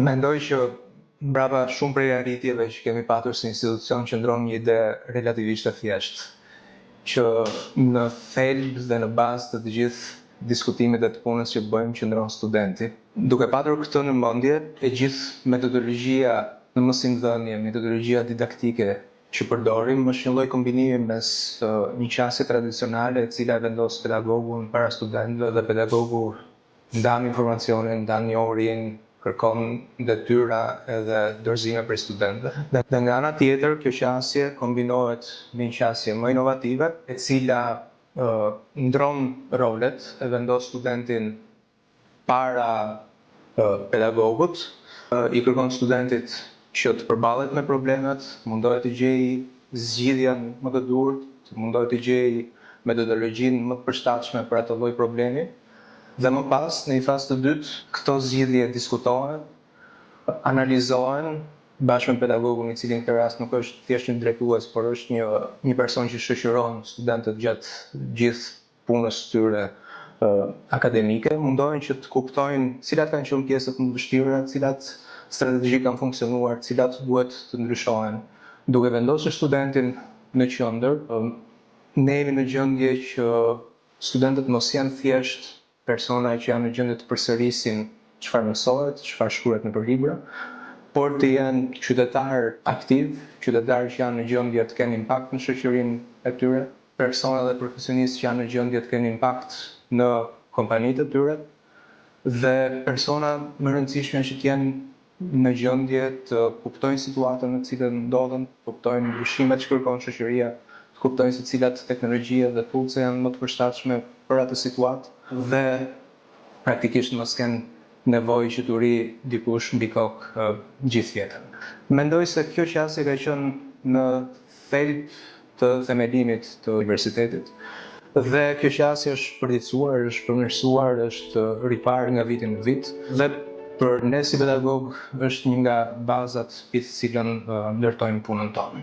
Mendoj që mbrapa shumë prej arritjeve që kemi patur si institucion qëndron një ide relativisht e thjeshtë, që në thelb dhe në bazë të të gjithë diskutimit dhe të punës që bëjmë qëndron studenti. Duke patur këtë në mendje, e gjithë metodologjia në mësimdhënie, metodologjia didaktike që përdorim është një lloj kombinimi mes një qasje tradicionale, e cila e vendos pedagogun para studentëve dhe pedagogu ndan informacionin, ndan njohurinë, kërkon detyra edhe dorëzime prej studentëve. Dhe nga ana tjetër, kjo qasje kombinohet me një qasje më inovative, e cila ndron rolet, e vendos studentin para pedagogut, i kërkon studentit që të përballet me problemet, mundohet të gjejë zgjidhjen më të duhur, të mundohet të gjejë metodologjinë më të përshtatshme për atë lloj problemi. Dhe më pas, në një fazë të dytë, këto zgjidhje diskutohen, analizohen bashkë me pedagogun, i cili në këtë rast nuk është thjesht një drejtues, por është një person që shoqëron studentët gjatë gjithë punës së tyre akademike, mundohen që të kuptojnë cilat kanë qenë pjesët më të vështira, cilat strategji kanë funksionuar, cilat duhet të ndryshohen. Duke vendosur studentin në qendër, ne jemi në gjendje që studentët mos janë thjesht persona që janë në gjendje të përsërisin çfarë mësohet, çfarë shkruhet nëpër libra, por të jenë qytetarë aktiv, qytetarë që janë në gjendje të kenë impakt në shoqërinë e tyre, persona dhe profesionistë që janë në gjendje të kenë impakt në kompanitë e tyre dhe persona më rëndësishme që të jenë në gjendje të kuptojnë situatën në cilën ndodhen, të kuptojnë ndryshimet që kërkon shoqëria, të kuptojnë se cilat teknologji dhe tools janë më të përshtatshme për atë situatë dhe praktikisht mos kenë nevojë që t'u ri dikush mbi kokë gjithë jetën. Mendoj se kjo qasje ka qenë në thelb të themelimit të universitetit dhe kjo qasje është përditësuar, është përmirësuar, është riparë nga viti në vit dhe për ne si pedagog është një nga bazat mbi të cilën ndërtojmë punën tonë.